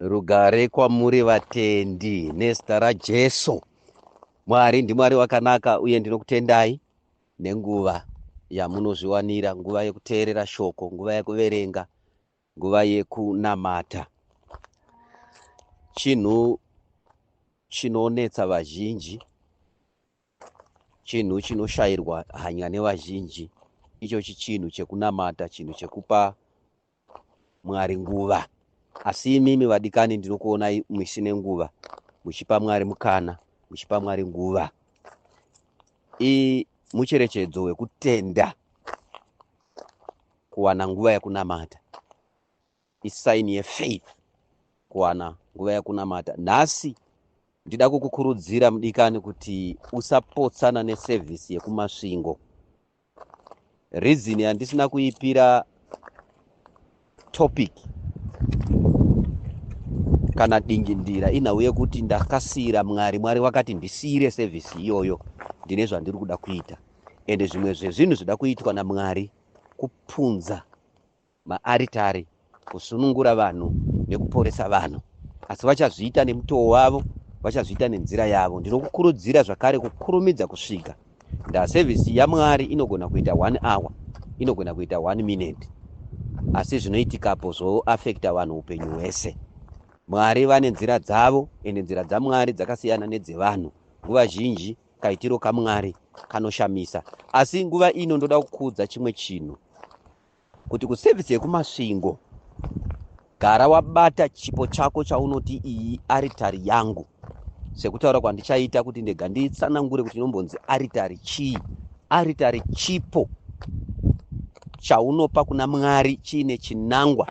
Rugare kwamuri vatendi nezita raJesu. Mwari ndiMwari wakanaka uye ndinokutendai nenguva yamunozviwanira, nguva yekuteerera shoko, nguva yekuverenga, nguva yekunamata. Chinhu chinonetsa vazhinji, chinhu chinoshayirwa hanya nevazhinji, ichochi chinhu chekunamata, chinhu chekupa Mwari nguva. Asi imimi vadikani ndinokuonai misi nenguva muchipa Mwari mukana, muchipa Mwari nguva. I mucherechedzo wekutenda kuwana nguva yekunamata. Isaini yefaith kuwana nguva yekunamata. Nhasi ndida kukukurudzira mudikani kuti usapotsana nesevhisi yekuMasvingo. Reason yandisina kuipira topic kana dingindira inhau yekuti ndakasiira Mwari. Mwari wakati ndisiire service iyoyo, ndine zvandiri kuda kuita. Ende zvimwe zvezvinhu zvida kuitwa naMwari kupunza maaritari, kusunungura vanhu nekuporesa vanhu. Asi vachazviita nemutoo wavo, vachazviita nenzira yavo. Ndinokukurudzira zvakare kukurumidza kusvika. Nda service yaMwari inogona kuita 1 hour, inogona kuita 1 minute, asi zvinoitikapo zvoafekta vanhu upenyu hwese. Mwari vane nzira dzavo, ende nzira dzaMwari dzakasiyana nedzevanhu. Nguva zhinji kaitiro kaMwari kanoshamisa. Asi nguva ino ndoda kukuudza chimwe chinhu, kuti kuservice yekuMasvingo gara wabata chipo chako chaunoti iyi aritari yangu, sekutaura kwandichaita kuti ndega nditsanangure kuti inombonzi aritari chii. Aritari chipo chaunopa kuna Mwari chiine chinangwa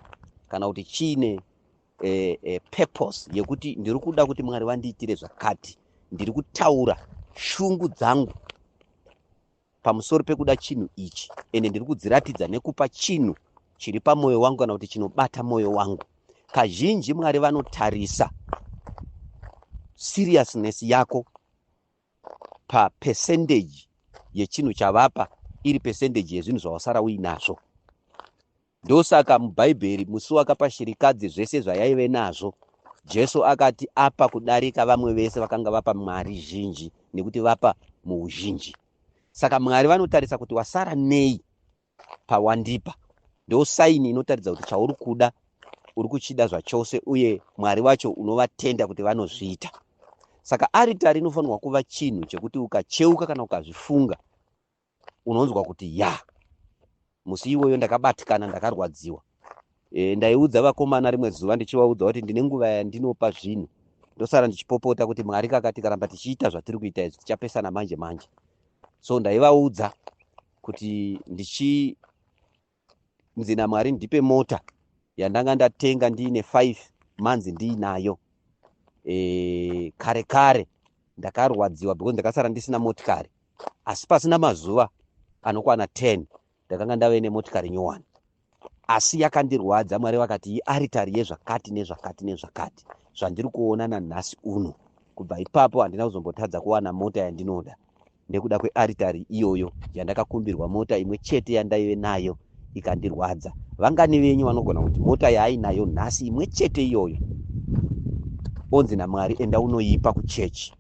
kana kuti chiine purpose yekuti ndiri kuda kuti Mwari vandiitire zvakati, ndiri kutaura shungu dzangu pamusoro pekuda chinhu ichi, ende ndiri kudziratidza nekupa chinhu chiri pamwoyo wangu kana kuti chinobata mwoyo wangu. Kazhinji Mwari vanotarisa seriousness yako papercentage yechinhu chavapa iri percentage yezvinhu zvawasara uinazvo. Ndosaka muBhaibheri musi wakapa shirikadzi zvese zvayaive nazvo, Jesu akati apa kudarika vamwe vese vakanga vapa mari zhinji, nekuti vapa muuzhinji. Saka Mwari vanotarisa kuti wasara nei pawandipa. Ndo saini inotaridza kuti chauri kuda uri kuchida zvachose, uye Mwari wacho unovatenda kuti vanozviita. Saka aritari inofanirwa kuva chinhu chekuti ukacheuka kana ukazvifunga unonzwa kuti ya, musi iwoyo ndakabatikana, ndakarwadziwa. Ndaiudza vakomana rimwe zuva ndichivaudza kuti ndine nguva yandinopa zvinhu, ndosara ndichipopota kuti Mwari kaka tikaramba tichiita zvatiri kuita izvi tichapesana manje manje. So ndaivaudza kuti ndichinzi naMwari ndipe mota yandanga ndatenga ndiine 5 months ndiinayo. Kare kare ndakarwadziwa because ndakasara ndisina motikari, asi pasina mazuva anokwana 10 ndakanga ndave nemotikari nyowani, asi yakandirwadza. Mwari vakati iaritari yezvakati nezvakati nezvakati zvandiri kuona nanhasi uno. Kubva ipapo handina kuzombotadza kuwana mota yandinoda nekuda kwearitari iyoyo yandakakumbirwa. Mota imwe chete yandaive nayo ikandirwadza. Vangani venyu vanogona kuti mota yaainayo nhasi imwe chete iyoyo onzi naMwari enda unoipa kuchechi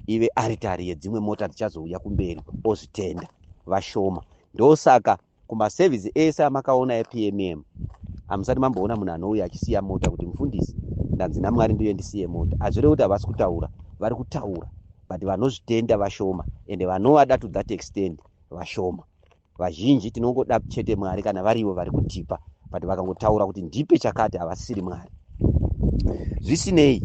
ive aritari yedzimwe mota dzichazouya kumberi, ozvitenda? Vashoma. Ndosaka kumasevhisi ese amakaona ePMM hamusati mamboona munhu anouya achisiya mota kuti mufundisi ndanzi naMwari ndiuye ndisiye mota. Hazvirevi kuti havasi kutaura, vari kutaura, but vanozvitenda vashoma, ende vanovada to that extent vashoma. Vazhinji tinongoda chete Mwari kana varivo vari kutipa, but vakangotaura kuti ndipe chakati havasiri Mwari. Zvisinei,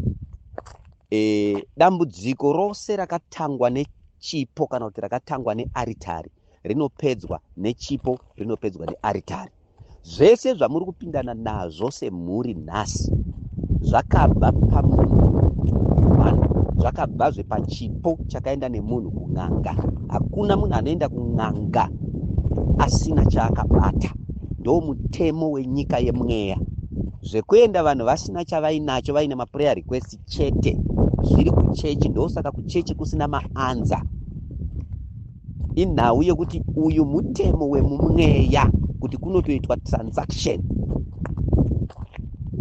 dambudziko rose rakatangwa nechipo kana kuti rakatangwa nearitari rinopedzwa nechipo, rinopedzwa nearitari. Zvese zvamuri kupindana nazvo semhuri nhasi zvakabva pamunhu one, zvakabvazve pachipo chakaenda nemunhu kun'anga. Hakuna munhu anoenda kun'anga asina chaakabata. Ndo mutemo wenyika yemweya. Zvekuenda vanhu vasina chavainacho, vaine maprayer request chete, zviri kuchechi. Ndosaka kuchechi kusina maanza. Inhau yekuti uyu mutemo wemumweya kuti kunotoitwa transaction.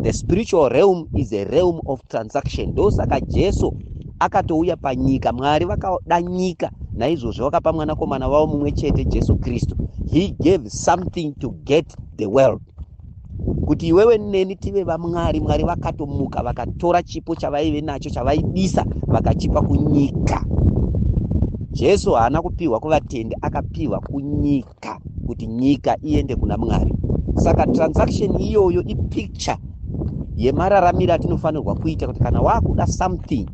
The spiritual realm is a realm of transaction. Ndosaka Jesu akatouya panyika. Mwari vakada nyika, naizvozvo vakapa mwanakomana wavo mumwe chete, Jesu Kristu. He gave something to get the world. Kuti iwewe neni tive vaMwari, Mwari vakatomuka vakatora chipo chavaive nacho chavaidisa vakachipa kunyika. Jesu haana kupiwa kuvatendi, akapiwa kunyika kuti nyika iende kuna Mwari. Saka transaction iyoyo ipicture yemararamiro atinofanirwa kuita, kuti kana wakuda something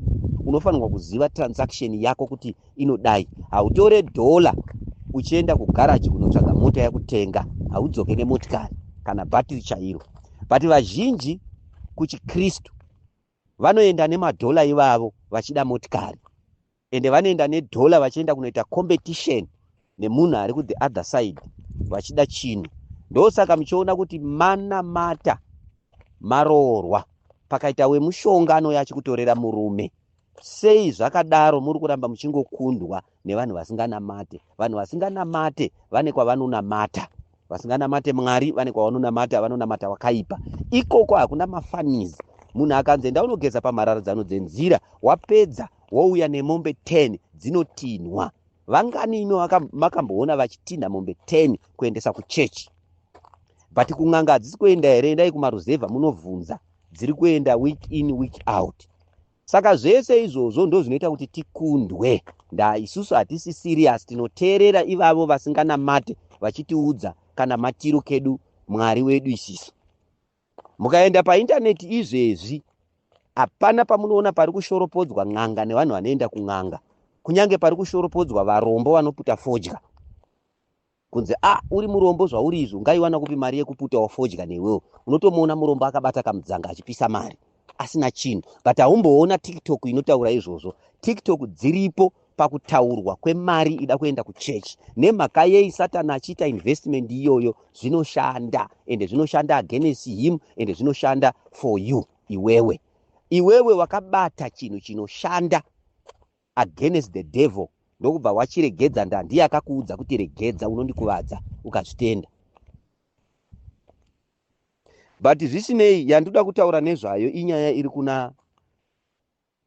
unofanirwa kuziva transaction yako kuti inodai. Hautore dhola uchienda kugaraji kunotsvaga mota yekutenga, haudzoke nemotikari kana bhatiri chairo. But vazhinji kuchiKristu vanoenda nemadhola ivavo vachida motikari, ende vanoenda nedhola vachienda kunoita competition nemunhu ari kuthe other side vachida chinhu. Ndosaka muchiona kuti manamata maroorwa, pakaita wemushonga anouya achikutorera murume. Sei zvakadaro? Muri kuramba muchingokundwa nevanhu vasinganamate. Vanhu vasinganamate vane kwavanonamata, vasinganamate Mwari vane kwavanonamata, vanonamata wakaipa. Ikoko hakuna mafanizi. Munhu akanzi enda unogeza pamhararadzano dzenzira, wapedza wouya nemombe 10 dzinotinhwa. Vangani imi makamboona vachitinha mombe 10 kuendesa kuchechi? But kun'anga hadzisi kuenda here? Endai kumaruzevha munovhunza, dziri kuenda week in, week out. Saka zvese izvozvo ndo zvinoita kuti tikundwe. Nda isusu hatisi serious, tinoteerera ivavo vasinganamate vachitiudza kana matiro kedu Mwari wedu. Isisu mukaenda paindaneti izvezvi, hapana pamunoona pari kushoropodzwa n'anga nevanhu vanoenda kun'anga, kunyange pari kushoropodzwa varombo vanoputa fodya, kunzi a ah, uri murombo zvauri izvo, ungaiwana kupi mari yekuputawo fodya newewo? Unotomuona murombo akabata kamudzanga achipisa mari asina chinhu, but haumboona TikTok inotaura izvozvo. TikTok dziripo pakutaurwa kwemari ida kuenda kuchechi. Nemhaka yei Satani achiita investment iyoyo? Zvinoshanda, ende zvinoshanda against him, ende zvinoshanda for you iwewe. Iwewe wakabata chinhu chinoshanda against the devil, ndokubva wachiregedza. Ndandiye akakuudza kuti regedza, unondikuvadza, ukazvitenda. But zvisinei, yandoda kutaura nezvayo inyaya iri kuna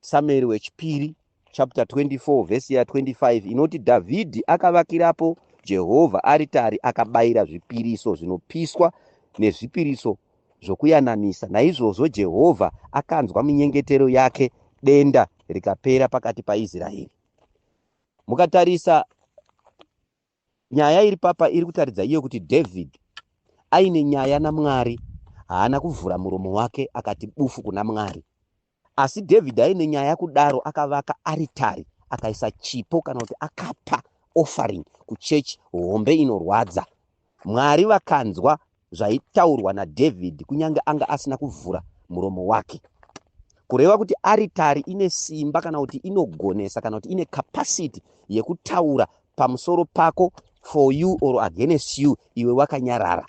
Samueri wechipiri chapter 24 vhesi ya25, inoti Dhavhidhi akavakirapo Jehovha aritari, akabayira zvipiriso zvinopiswa nezvipiriso zvokuyananisa. Naizvozvo Jehovha akanzwa minyengetero yake, denda rikapera pakati paIsraeri. Mukatarisa nyaya iri papa, iri kutaridza iyo kuti David aine nyaya naMwari. Haana kuvhura muromo wake akati bufu kuna Mwari, asi David aine nyaya kudaro akavaka aritari, akaisa chipo, kana kuti akapa offering kuchechi hombe inorwadza. Mwari vakanzwa zvaitaurwa naDavid, kunyange anga asina kuvhura muromo wake. Kureva kuti aritari ine simba, kana kuti inogonesa, kana kuti ine capacity yekutaura pamusoro pako, for you or against you, iwe wakanyarara.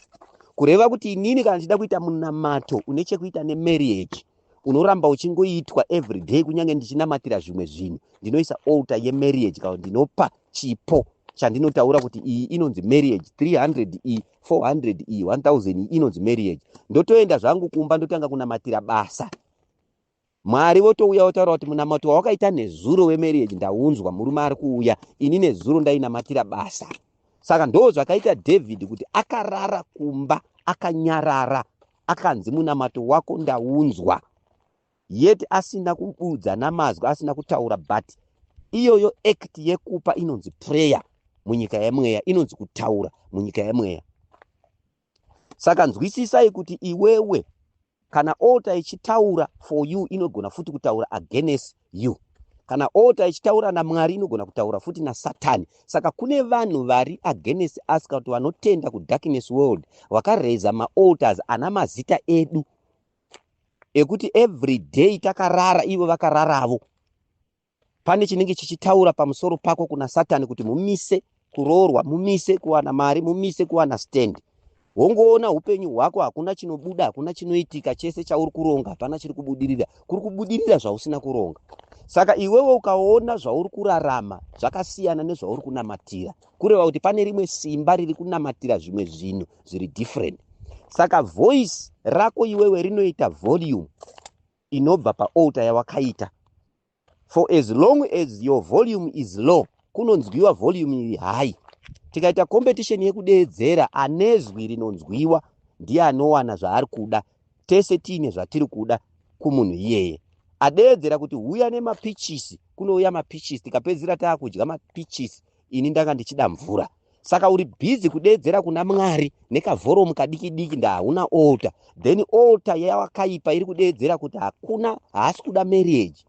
Kureva kuti inini kana ndichida kuita munamato une chekuita nemarriage, unoramba uchingoitwa every day, kunyange ndichinamatira zvimwe zvinhu, ndinoisa altar yemarriage, kana ndinopa chipo chandinotaura kuti iyi inonzi marriage, 300 iyi, 400 iyi, 1000 iyi inonzi marriage. Ndotoenda zvangu kumba, ndotanga kunamatira basa. Mwari votouya votaura kuti munamato wawakaita nezuro wemarriage ndaunzwa, murume ari kuuya. Ini nezuro ndainamatira basa. Saka ndo zvakaita David, kuti akarara kumba akanyarara, akanzi munamato wako ndaunzwa, yet asina kubudza namazwi, asina kutaura. But iyoyo act yekupa inonzi prayer munyika yemweya, inonzi kutaura munyika yemweya. Saka nzwisisai kuti iwewe kana altar ichitaura for you, inogona futi kutaura against you. Kana altar ichitaura naMwari, inogona kutaura futi naSatani. Saka kune vanhu vari against us, kana kuti vanotenda kudarkness world, vakareza maaltars ana mazita edu, ekuti every day takarara, ivo vakararavo, pane chinenge chichitaura pamusoro pako kuna Satani kuti mumise kuroorwa, mumise kuwana mari, mumise kuwana stand. Wongoona upenyu hwako hakuna chinobuda, hakuna chinoitika. Chese chauri kuronga hapana chiri kubudirira, kuri kubudirira zvausina kuronga. Saka iwewe ukaona zvauri kurarama zvakasiyana nezvauri kunamatira, kureva kuti pane rimwe simba riri kunamatira zvimwe zvinhu zviri different. Saka voice rako iwewe rinoita volume inobva paaltar yawakaita. For as long as your volume is low, kunonzwiwa volume iri high. Tikaita competition yekudeedzera, anezwi rinonzwiwa ndiye anowana zvaari kuda. Tese tiine zvatiri kuda kumunhu iyeye. Adeedzera kuti huya nemapichisi, kunouya mapichisi, tikapedzisira taakudya mapichisi, ini ndanga ndichida mvura. Saka uri busy kudeedzera kuna Mwari nekavhoromu kadiki diki, ndahauna altar. Then altar yawakaipa iri kudeedzera kuti hakuna, haasi kuda marriage,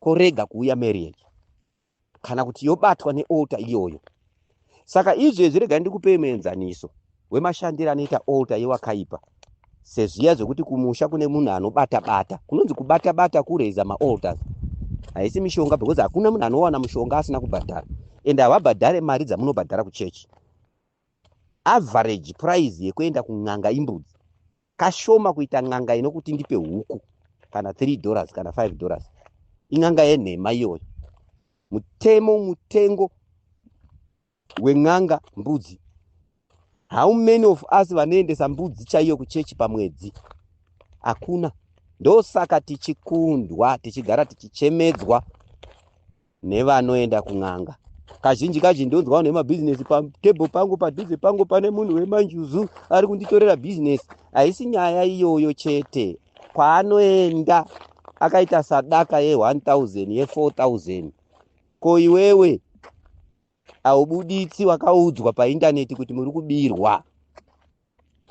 korega kuuya marriage, kana kuti yobatwa nealtar iyoyo. Saka izvezvi regai ndikupei muenzaniso wemashandiro anoita altar yewakaipa. Sezviya zvekuti kumusha kune munhu anobata bata, kunonzi kubata bata kureza maaltars. Haisi mishonga, because hakuna munhu anowana mushonga asina kubhadhara, and havabhadhare mari dzamunobhadhara kuchechi. Average price yekuenda kun'anga imbudzi. Kashoma kuita n'anga inokuti ndipe huku kana $3 kana $5. In'anga yenhema iyoyo. Mutemo, mutengo wen'anga mbudzi. How many of us vanoendesa mbudzi chaiyo kuchechi pamwedzi? Hakuna. Ndosaka tichikundwa, tichigara tichichemedzwa nevanoenda kun'anga. Kazhinji kazhinji ndonzwa vanhu vemabhizinesi, patebho pangu, padhuze pangu pane munhu wemanjuzu ari kunditorera bhizinesi. Haisi nyaya iyoyo chete. Kwaanoenda akaita sadaka ye1000, ye4000. Ko iwewe haubuditsi wakaudzwa paindaneti kuti muri kubirwa,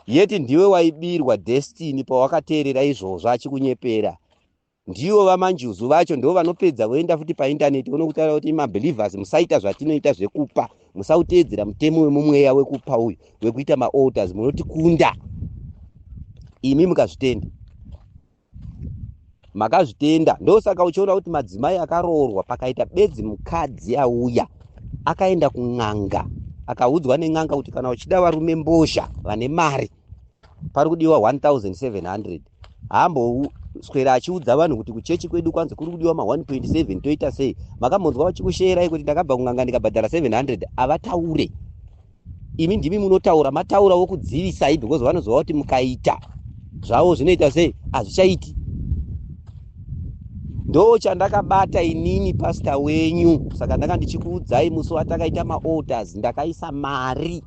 yeti ndiwe waibirwa destiny pawakateerera izvozvo achikunyepera. Ndivo vamanjuzu vacho ndo vanopedza voenda futi paindaneti vonokutaura kuti mabelievers, musaita zvatinoita zvekupa, musauteedzera mutemo wemumweya wekupa uyu wekuita maaltars, munotikunda imi mukazvitenda. Makazvitenda. Ndosaka uchiona kuti madzimai akaroorwa, pakaita bedzi mukadzi auya akaenda kun'anga, akaudzwa nen'anga kuti kana uchida varume mbozha vane mari pari kudiwa 1700, haamboswera achiudza vanhu kuti kuchechi kwedu kwanzi kuri kudiwa ma1.7, toita sei? Makambonzwa vachikusherai kuti ndakabva kun'anga ndikabhadhara 700? Havataure. Imi ndimi munotaura. Mataura wokudzivisai, because vanoziva kuti mukaita zvavo zvinoita sei? Hazvichaiti. Ndo chandakabata inini, pasta wenyu. Saka ndanga ndichikuudzai musi watakaita maaltars, ndakaisa mari,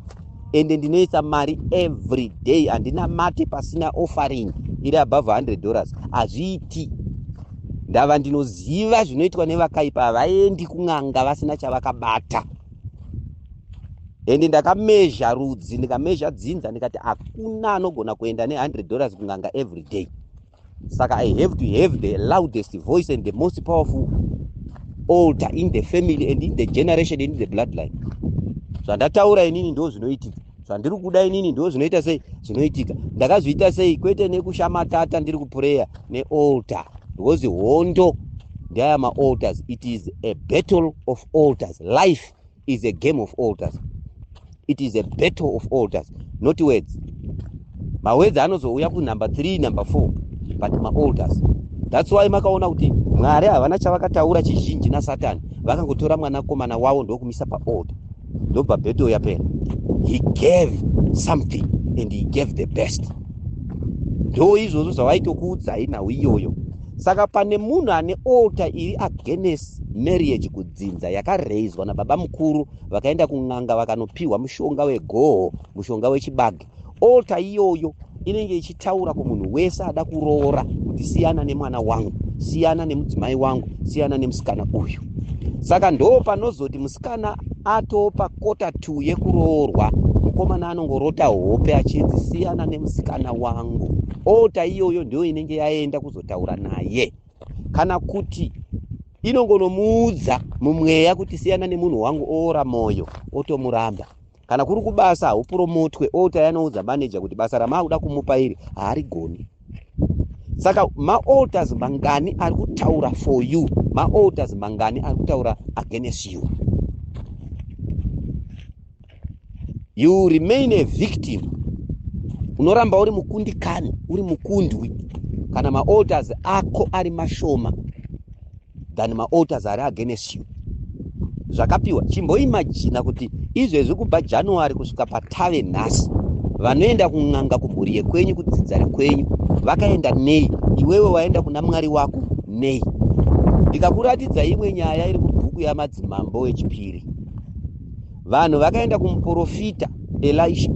ende ndinoisa mari every day. Handina mate pasina offering iri above $100, hazviiti. Ndava ndinoziva zvinoitwa nevakaipa. Havaendi kun'anga vasina chavakabata. Ende ndakamezha rudzi, ndikamezha dzinza, ndikati hakuna anogona kuenda ne$100 kun'anga every day. Saka I have to have the loudest voice and the most powerful altar in the family and in the generation and in the bloodline. Zvandataura inini ndo zvinoitika, zvandiri kuda inini ndo zvinoita sei? Zvinoitika. Ndakazviita sei? Kwete nekushamatata, ndiri kupureya nealtar, because hondo ndeaya maaltars. It is a battle of altars. Life is a game of altars. It is a battle of altars, not words. Mawords anozouya kunumber 3, number 4, but maaltars. That's why makaona kuti Mwari havana chavakataura chizhinji naSatani. Vakangotora mwanakomana wavo ndokumisa paaltar, ndobva battle yapera. He gave something and he gave the best. Ndo izvozvo zvavaitokuudzai nhau iyoyo. Saka pane munhu ane altar iri against marriage kudzinza, yakareizwa nababa mukuru, vakaenda kun'anga vakanopiwa mushonga wegoho, mushonga wechibage, altar iyoyo inenge ichitaura kumunhu wese ada kuroora kuti siyana nemwana wangu, siyana nemudzimai wangu, siyana nemusikana uyu. Saka ndo panozoti musikana atopa kota 2 yekuroorwa, mukomana anongorota hope achinzi siyana nemusikana wangu. Altar iyoyo ndio inenge yaenda kuzotaura naye, kana kuti inongonomuudza mumweya kuti siyana nemunhu wangu, oora mwoyo, otomuramba. Kana kuri kubasa, haupromotwe, altar yanoudza manager kuti basa ramaakuda kumupa iri haarigoni. Saka maaltars mangani ari kutaura for you? Maaltars mangani ari kutaura against you? You remain a victim. Unoramba uri mukundikani, uri mukundwi, kana maaltars ako ari mashoma than maaltars ari against you. Zvakapiwa, chimboimajina kuti izvezvi kubva January kusvika patave nhasi, Vanoenda kun'anga kumhuri yekwenyu, kudzinza rekwenyu, vakaenda nei? Iwewe waenda kuna Mwari wako nei? Ndikakuratidza imwe nyaya iri kubhuku yaMadzimambo echipiri. Vanhu vakaenda kumuprofita Elisha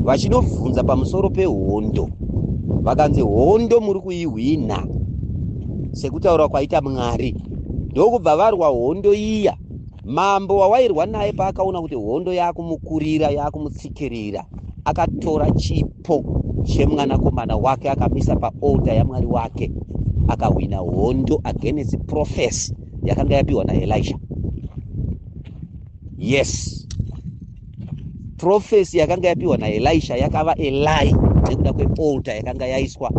vachinobvunza pamusoro pehondo, vakanzi hondo muri kuihwina sekutaura kwaita Mwari. Ndokubva varwa hondo iya. Mambo wawairwa naye paakaona kuti hondo yakumukurira, yakumutsikirira, akatora chipo chemwanakomana wake akamisa paaltar yaMwari wake, akahwina hondo against prophecy yakanga yapiwa naElisha. Yes, prophecy yakanga yapiwa naElisha yakava a lie nekuda kwealtar yakanga yaiswa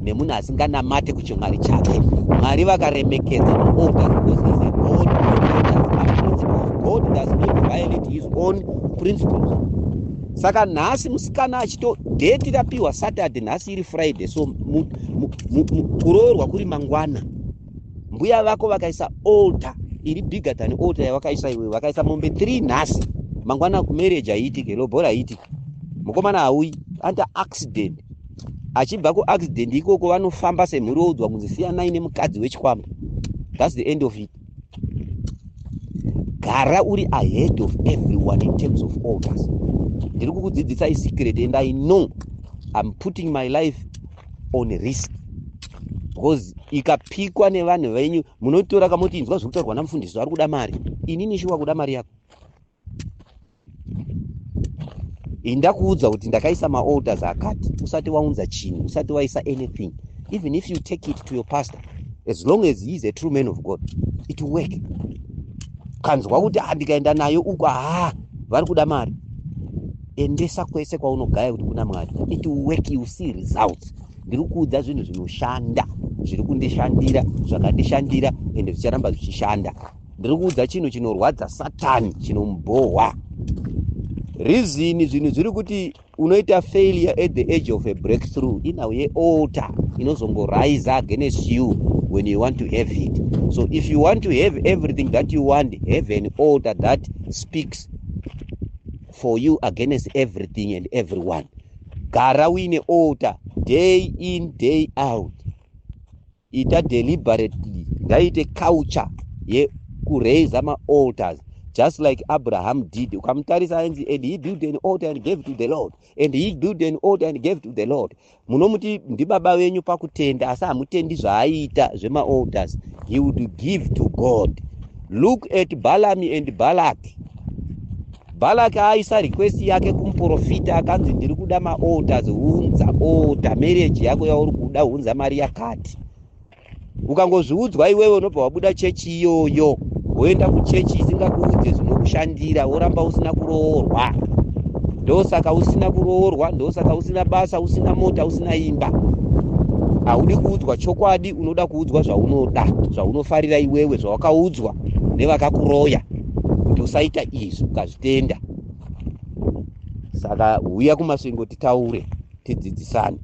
nemunhu asinganamate kuchimwari chake. Mwari vakaremekedza maaltar because he is a God of altars and principles. God does not violate his own principles. Saka nhasi musikana achito date rapiwa Saturday, nhasi iri Friday, so kuroorwa kuri mangwana. Mbuya vako vakaisa altar iri bigger than altar yawakaisa iwewe, vakaisa mombe 3 nhasi, mangwana kumarriage haiitike, lobhora haiitike, mukomana hauyi, anta accident. Achibva kuaccident ikoko vanofamba semhuri, oudzwa kunzi siyanai nemukadzi wechikwambo. That's the end of it. Gara uri ahead of everyone in terms of altars. Ndiri kukudzidzisai secret and I know I'm putting my life on risk because ikapikwa nevanhu venyu munotora kamoti inzwa zviri kutaurwa namufundisi, ari kuda mari. Inini shuwa kuda mari yako? Indakuudza kuti ndakaisa maaltars akati usati waunza chinhu, usati waisa anything, even if you take it to your pastor, as long as he is a true man of God, it will work. Kanzwa kuti ndikaenda nayo uko, haa, vari kuda mari, endesa kwese kwaunogaya kuti kuna Mwari, it will work, you see results. Ndiri kuudza zvinhu zvinoshanda, zviri kundishandira, zvakandishandira, ende zvicharamba zvichishanda. Ndiri kuudza chinhu chinorwadza Satani, chinomubhohwa. Reason zvinhu zviri kuti unoita failure at the age of a breakthrough, inhau yealtar inozongorise against you when you want to have it. So if you want to have everything that you want, have an altar that speaks for you against everything and everyone. Gara uine altar day in, day out. Ita deliberately, ngaite culture yekuraisa maaltars, just like Abraham did. Ukamutarisa ainzi, and he built an altar and gave to the Lord, and he built an altar and gave to the Lord. Munomuti ndibaba venyu pakutenda, asi hamutendi zvaaita zvemaaltars. He would give to God. Look at Balaam and Balak. Balak aisa request yake kumuprofita, akanzi ndiri kuda maaltars, unza altar, marriage yako yauri kuda, unza mari yakati. Ukangozviudzwa iwewe, unobva wabuda chechi iyoyo, woenda kuchechi isingakuudze zvinokushandira, woramba usina kuroorwa. Ndosaka usina kuroorwa, ndosaka usina basa, usina mota, usina imba. Haudi kuudzwa chokwadi, unoda kuudzwa zvaunoda, zvaunofarira iwewe, zvawakaudzwa nevakakuroya kuti usaita izvi, ukazvitenda. Saka huya kuMasvingo titaure, tidzidzisane.